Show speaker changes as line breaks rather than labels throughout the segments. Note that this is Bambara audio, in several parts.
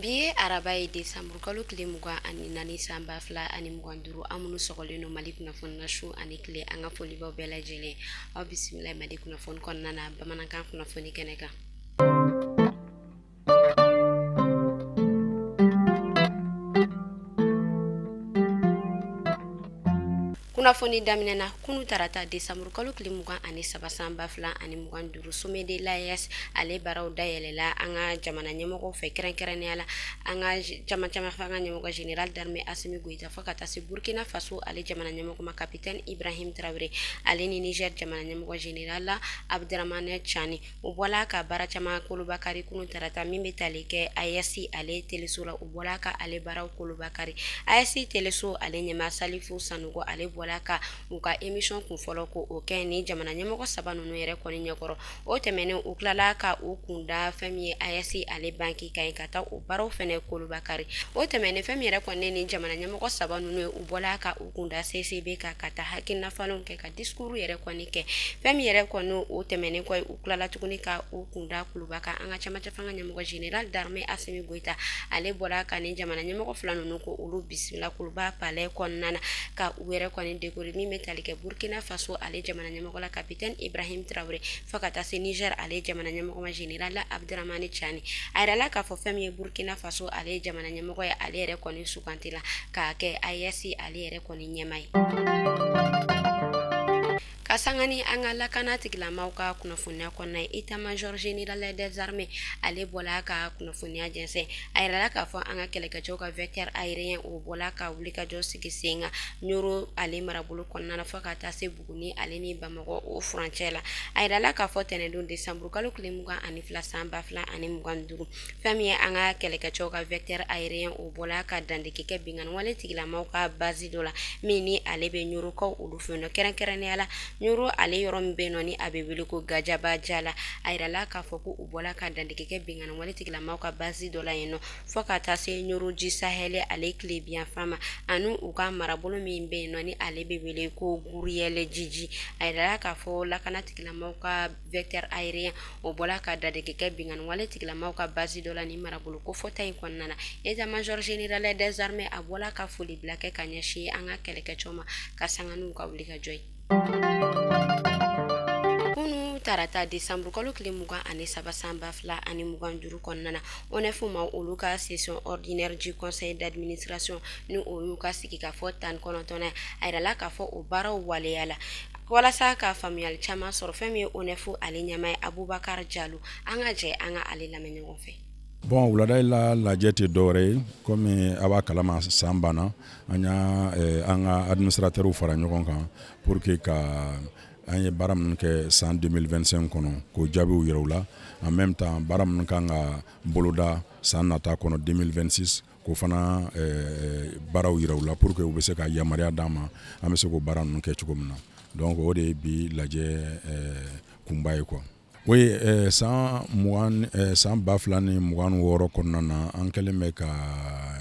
Bi ye araba ye, desanburukalo tile 24 san 2025. Aw minnu sɔgɔlen don Mali kunnafoni na su ani tile, an ka foli b'aw bɛɛ lajɛlen. Aw bisimila Mali kunnafoni kɔnɔna na bamanankan kunnafoni kɛnɛ kan. Kunnafoni daminɛ na, kunu tarata desanburukalo tile 23 san 2025, sommet de l'AES ale baaraw dayɛlɛla an ka jamana ɲɛmɔgɔw fɛ, kɛrɛnkɛrɛnnenya la an ka camancɛ fanga ɲɛmɔgɔ général d'armée Asimi Goyita, fo ka taa se Burkina Faso ale jamana ɲɛmɔgɔ ma capitaine Ibrahim Traoré, ale ni Niger jamana ɲɛmɔgɔ général Abdramane Tiani. U bɔla ka baara caman koloba kari kunu tarata min bɛ tali kɛ AES ale teleso la. U bɔla ka ale baaraw koloba kari. AES teleso ale ɲɛmaa Salifu Sanogo, ale bɔla ka u ka émission kun fɔlɔ ko o kɛ ni jamana ɲɛmɔgɔ saba ninnu yɛrɛ kɔni ɲɛkɔrɔ. O tɛmɛnen, u tilala ka u kunda fɛn min ye AES ale banki kan ka taa o baaraw fɛnɛ koloba kari. O tɛmɛnen, fɛn min yɛrɛ kɔni ni jamana ɲɛmɔgɔ saba ninnu ye, u bɔla ka u kunda CCB kan ka taa hakilina falenw kɛ, ka discours yɛrɛ kɔni kɛ. Fɛn min yɛrɛ kɔni, o tɛmɛnen kɔ, u tilala tuguni ka u kunda kuluba kan. An ka camancɛ fanga ɲɛmɔgɔ général d'armée Asimi Goyita, ale bɔra ka ni jamana ɲɛmɔgɔ fila ninnu ko olu bisimila kuluba palais kɔnɔna na, ka u yɛrɛ kɔni décorer, min bɛ tali kɛ Burkina Faso ale jamana ɲɛmɔgɔ la capitaine Ibrahim Traoré, fo ka taa se Niger ale jamana ɲɛmɔgɔ ma général Abdramane Tiani. A yirala k'a fɔ fɛn min ye Burkina Faso ale jamana ɲɛmɔgɔ ye, ale yɛrɛ kɔni sugantila k'a kɛ AES ale yɛrɛ kɔni ɲɛmaa ye. Ka sanga ni an ka lakana tigilamaw ka kunnafoniya kɔnɔna ye, état major général des armées ale bɔla ka kunnafoniya jɛnsɛn. A yirala k'a fɔ an ka kɛlɛkɛcɛw ka vecteur aérien, o bɔla ka wulikajɔ sigi sen kan Ɲoro ale marabolo kɔnɔna na, fo ka taa se Buguni ale ni Bamakɔ o furancɛ la. A yirala k'a fɔ tɛnɛndon desanburukalo tile 22 san 2025, fɛn min ye an ka kɛlɛkɛcɛw ka vecteur aérien, o bɔla ka dandege kɛ binkanni wale tigilamaw ka base dɔ la min ni ale bɛ Ɲorokaw olu fɛ yen, kɛrɛnkɛrɛnnenya la Ɲoro ale yɔrɔ min bɛ yen nɔ ni a bɛ wele ko Gajaba Jala. A yirala k'a fɔ ko u bɔla ka dandege kɛ binkanni wale tigilamaw ka base dɔ la yen nɔ, fo ka taa se Ɲoro du Sahel ale tilebinyanfan ma, ani u ka marabolo min bɛ yen nɔ ni ale bɛ wele ko Guruyɛlɛ Jiji. A yirala k'a fɔ lakana tigilamaw ka vecteur aérien, o bɔla ka dadege kɛ binkanni wale tigilamaw ka base dɔ la ni marabolo kofɔta in kɔnɔna na. État major général des armées, a bɔla ka foli bila kɛ ka ɲɛsin an ka kɛlɛkɛcɛw ma ka sanga n'u ka wulikajɔ ye. Kunu tarata desanburukalo tile 23 san 2025 kɔnɔna na, ONEF ma olu ka session ordinaire du conseil d'administration, ni o y'u ka sigikafɔ 19nan, a yirala k'a fɔ o baaraw waleyala. Walasa ka faamuyali caman sɔrɔ, fɛn min ye ONEF ale ɲɛmaa ye, Abubakar Jalo, an ka jɛ an ka ale lamɛn ɲɔgɔn fɛ.
Bon, wulada la lajɛ tɛ dɔwɛrɛ ye, komi a b'a kalama, san banna, an y'a an ka administrateurs fara ɲɔgɔn kan pour que ka an ye baara minnu kɛ san 2025 kɔnɔ, k'o jaabiw yira u la. En même temps, baara minnu kan ka boloda san nata kɔnɔ 2026, k'o fana baaraw yira u la pour que u bɛ se ka yamaruya d'an ma, an bɛ se k'o baara ninnu kɛ cogo min na. Donc o de ye bi lajɛ kunba ye quoi. Oui, san 20, san 2026 kɔnɔna na, an kɛlen bɛ ka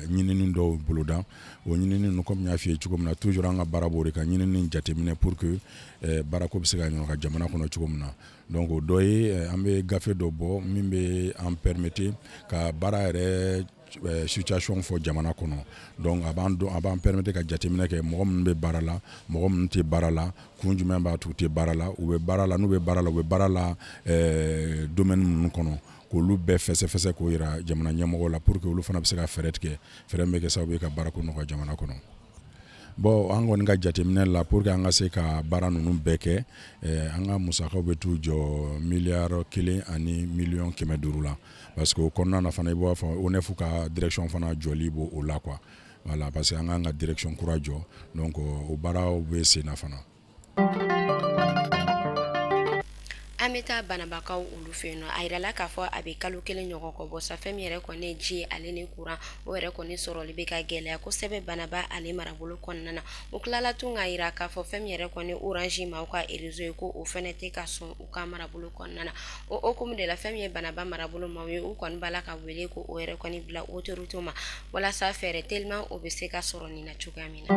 ɲinini dɔw boloda. O ɲinini ninnu, komi n y'a f'i ye cogo min na, toujours an ka baara b'o de kan, ɲinini jateminɛ pour que baarako bɛ se ka ɲɔgɔn ka jamana kɔnɔ cogo min na. Donc o dɔ ye, an bɛ gafe dɔ bɔ min bɛ an permettre ka baara yɛrɛ situation fɔ jamana kɔnɔ. Donc a b'an a b'an permettre ka jateminɛ kɛ mɔgɔ minnu bɛ baara la, mɔgɔ minnu tɛ baara la, kun jumɛn b'a to u tɛ baara la, u bɛ baara la, n'u bɛ baara la, u bɛ baara la domaine minnu kɔnɔ, k'olu bɛɛ fɛsɛfɛsɛ k'o yira jamana ɲɛmɔgɔw la pour que olu fana bɛ se ka fɛɛrɛ tigɛ, fɛɛrɛ min bɛ kɛ sababu ye ka baarako nɔgɔya jamana kɔnɔ. Bon, an kɔni ka jateminɛ la, pour que an ka se ka baara ninnu bɛɛ kɛ, an ka musakaw bɛ t'u jɔ miliyari 1 ani miliyɔn 500 la, parce que o kɔnɔna na fana, i b'a fɔ ONEF ka direction fana jɔli b'o o la quoi. Voilà, parce que an kan ka direction kura jɔ, donc o baaraw bɛ sen na fana.
An bɛ taa Banabakaw olu fɛ yen nɔ. A yirala k'a fɔ a bɛ kalo kelen ɲɔgɔn kɔ bɔ sa, fɛn min yɛrɛ kɔni ji ale ni kuran, o yɛrɛ kɔni sɔrɔli bɛ ka gɛlɛya kosɛbɛ Banaba ale marabolo kɔnɔna na. U tilala tun k'a yira k'a fɔ fɛn min yɛrɛ kɔni Orange maaw ka réseau ye, ko o fɛnɛ tɛ ka sɔn u ka marabolo kɔnɔna na. O hukumu de la, fɛn min ye Banaba marabolo maaw ye, u kɔni b'a la ka wele ko o yɛrɛ kɔni bila autorité ma walasa fɛɛrɛ teliman o bɛ se ka sɔrɔ nin na cogoya min na.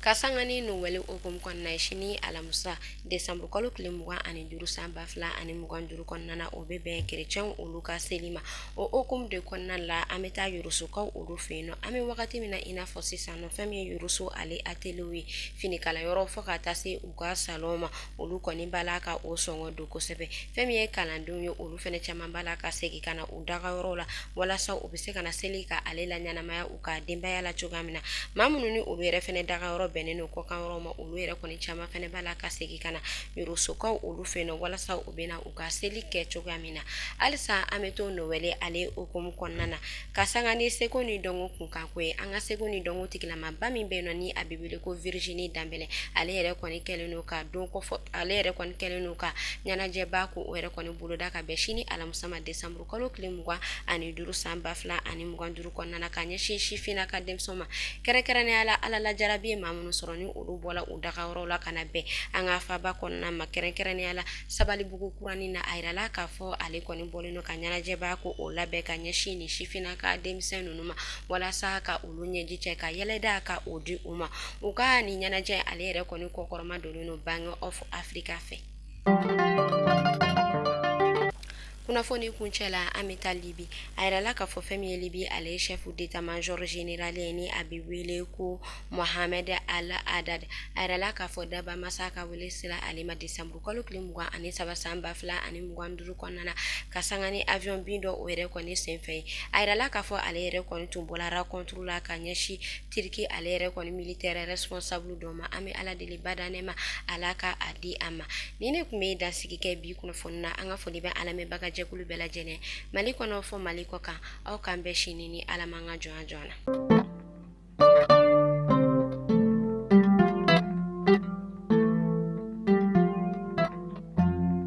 Ka Ka sanga ni Nowɛli hukumu kɔnɔna ye, sini alamisa desanburu kalo tile 25 san 2025 kɔnɔna na, o bɛ bɛn kerecɛnw olu ka seli ma. O hukumu de kɔnɔna la, an bɛ taa Yorosokaw olu fɛ yen nɔ. An bɛ wagati min na i n'a fɔ sisan nɔ, fɛn min ye Yoroso ale atelier ye, finikalayɔrɔ, fo ka taa se u ka salon ma, olu kɔni b'a la ka o sɔngɔ don kosɛbɛ. Fɛn min ye kalandenw ye, olu fana caman b'a la ka segin ka na u dagayɔrɔ la walasa u bɛ se ka na seli ka ale la ɲɛnamaya u ka denbaya la cogoya min na. Maa minnu ni olu yɛrɛ fana dagayɔrɔ bɛnnen don kɔkan yɔrɔ ma, olu yɛrɛ kɔni caman fana b'a la ka segin ka na Yorosokaw olu fɛ yen nɔ walasa u bɛ na u ka seli kɛ cogoya min na. Halisa an bɛ to Nowɛli ale hukumu kɔnɔna na, ka sanga ni seko ni dɔnko kunkanko ye. An ka seko ni dɔnko tigilamaba min bɛ yen nɔ ni a bɛ wele ko Virginie Danbɛlɛ, ale yɛrɛ kɔni kɛlen don ka don kɔfɔ, ale yɛrɛ kɔni kɛlen don ka ɲɛnajɛba ko o yɛrɛ kɔni boloda ka bɛn sini alamisa ma, desanburu kalo tile 25 san 2025 kɔnɔna na, ka ɲɛsin sifinna ka denmisɛnw ma, kɛrɛnkɛrɛnnenya la Ala lajarabi ye maa minnu sɔrɔ ni olu bɔla u dagayɔrɔw la ka na bɛn an ka faaba kɔnɔna ma, kɛrɛnkɛrɛnnenya la Sabalibugu kuranin na. A yirala k'a fɔ ale kɔni bɔlen don ka ɲɛnajɛba ko o labɛn ka ɲɛsin nin sifinna ka denmisɛn ninnu ma walasa ka olu ɲɛji cɛ, ka yɛlɛda ka o di u ma. U ka nin ɲɛnajɛ ale yɛrɛ kɔni kɔkɔrɔma donnen don Bank of Africa fɛ. Kunnafoni kuncɛ la, an bɛ taa Libi. A yirala k'a fɔ fɛn min ye Libi ale chef d'état-major général ye, ni a bɛ wele ko Mohamed Al Haddad, a yirala k'a fɔ daba masa ka wele sera ale ma desanburu kalo tile 23 san 2025 kɔnɔna na, ka sanga ni avion bin dɔ o yɛrɛ kɔni senfɛ ye. A yirala k'a fɔ ale yɛrɛ kɔni tun bɔla rencontre la ka ɲɛsin Turki ale yɛrɛ kɔni militaire responsable dɔ ma. An bɛ Ala deli bada nɛma, Ala ka a di a ma. Ni ne tun bɛ dansigi kɛ bi kunnafoni na. An ka foli bɛ an lamɛnbaga jɛkulu bɛɛ lajɛlen, Mali kɔnɔ fɔ Mali kɔ kan. Aw k'an bɛn sini ni Ala m'an ka jɔnya jɔ na.